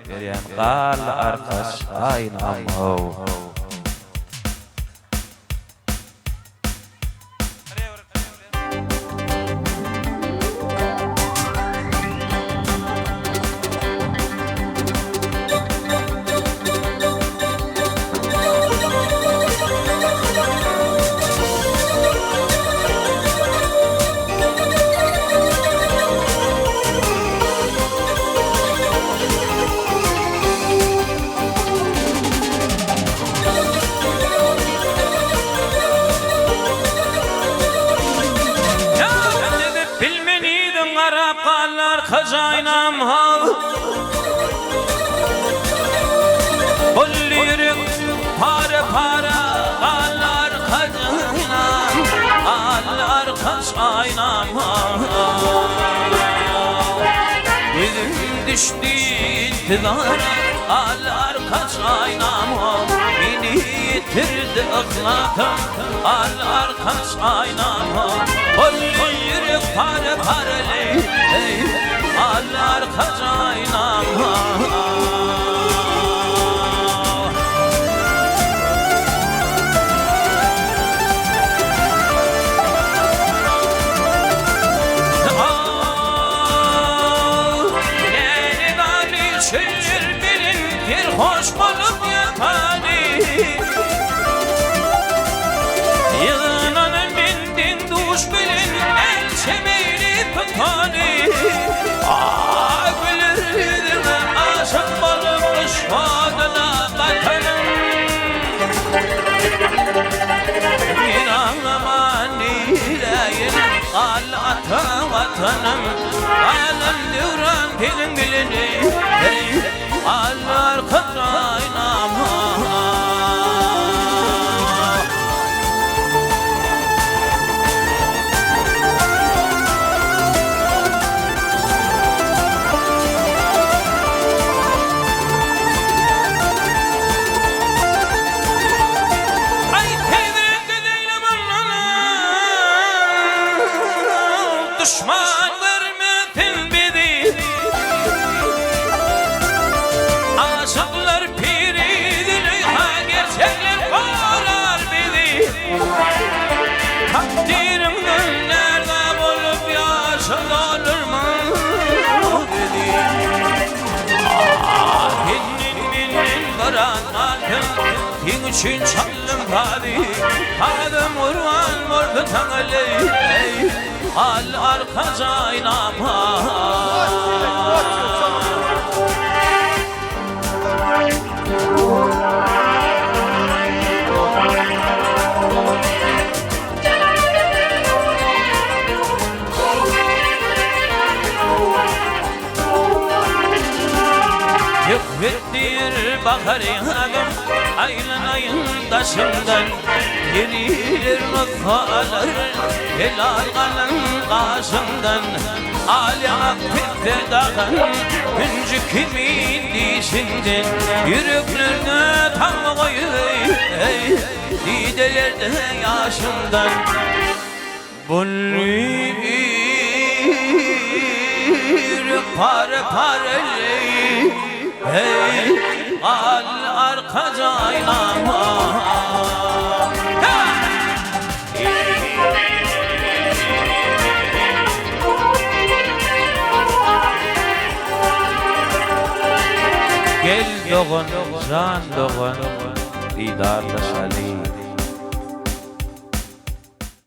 Berýän gal arkaç aýnam how. Bilmeliydin garap galar kajaýnam hal Boldy ýürek para para galar kajaýnam Galar kajaýnam hal Gözüm düşdi intizara galar kajaýnam hal Meni ýitirdi yhlasym galar kajaýnam hal Boldy ýürek para para leý Galar kajaýnam Hoş bolup ýatany Ýygnanyp menden duş bilen El çemeli tutany Ah güler ýüzüňe aşyk bolup Yşk oduna batanym Men aglaman neýläýin Gal ata watanym Galan döwran seniň bilen eý Allar kazaynam Ay tezrek edeyle Düşman görmesin bizi Aşyklar piri Züleyha gerçekler gorar bizi Takdyryňdan närza bolup ýaşa dolurma bizi Ah senden menden biraz galsyn Seň üçin çaldym sazy Sazym gurban bolsun saňa leý Al arka jaýnama. Söhbetdir bahar ýazym, Aýlanaýyn daşyňdan. Eriler nusgalar, Helal galan gaşyňdan. Al ýaňak pisse dagan, Hünji kimin dişiňden. Ýüreklerde tagma goýup, Didelerde ýaşyňdan. Boldy ýürek pare-pare Heý, gal arka jaýlama. Gel dogan, jan dogan, didarlaşaly.